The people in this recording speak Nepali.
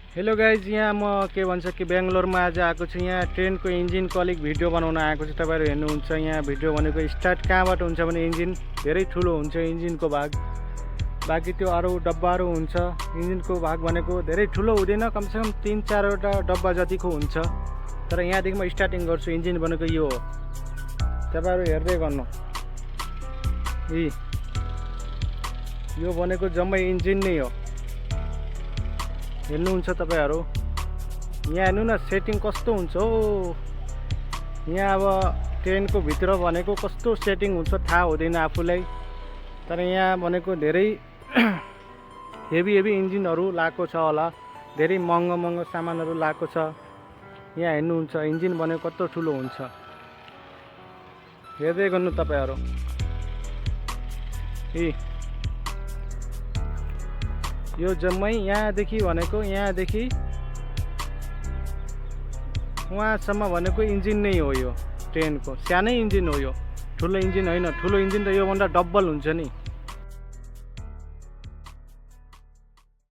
हेलो गाइज, यहाँ म के भन्छ कि बेङ्गलोरमा आज आएको छु। यहाँ ट्रेनको इन्जिनको अलिक भिडियो बनाउन आएको छु। तपाईँहरू हेर्नुहुन्छ यहाँ भिडियो भनेको स्टार्ट कहाँबाट हुन्छ भने इन्जिन धेरै ठुलो हुन्छ इन्जिनको भाग, बाँकी त्यो अरू डब्बाहरू हुन्छ। इन्जिनको भाग भनेको धेरै ठुलो हुँदैन, कमसेकम 3-4वटा डब्बा जतिको हुन्छ। तर यहाँदेखि म स्टार्टिङ गर्छु। इन्जिन भनेको यो हो, तपाईँहरू हेर्दै गर्नु। यो भनेको जम्मै इन्जिन नै हो, हेर्नुहुन्छ तपाईँहरू। यहाँ हेर्नु न सेटिङ कस्तो हुन्छ हो। यहाँ अब ट्रेनको भित्र भनेको कस्तो सेटिङ हुन्छ थाहा हुँदैन आफूलाई। तर यहाँ भनेको धेरै हेभी इन्जिनहरू लगाएको छ होला, धेरै महँगो सामानहरू लगाएको छ। यहाँ हेर्नुहुन्छ इन्जिन भनेको कस्तो ठुलो हुन्छ, हेर्दै गर्नु तपाईँहरू। यो जम्मै यहाँदेखि भनेको यहाँदेखि वहाँसम्म भनेको इन्जिन नै हो। यो ट्रेनको सानै इन्जिन हो, यो ठुलो इन्जिन होइन। ठुलो इन्जिन त योभन्दा डबल हुन्छ नि।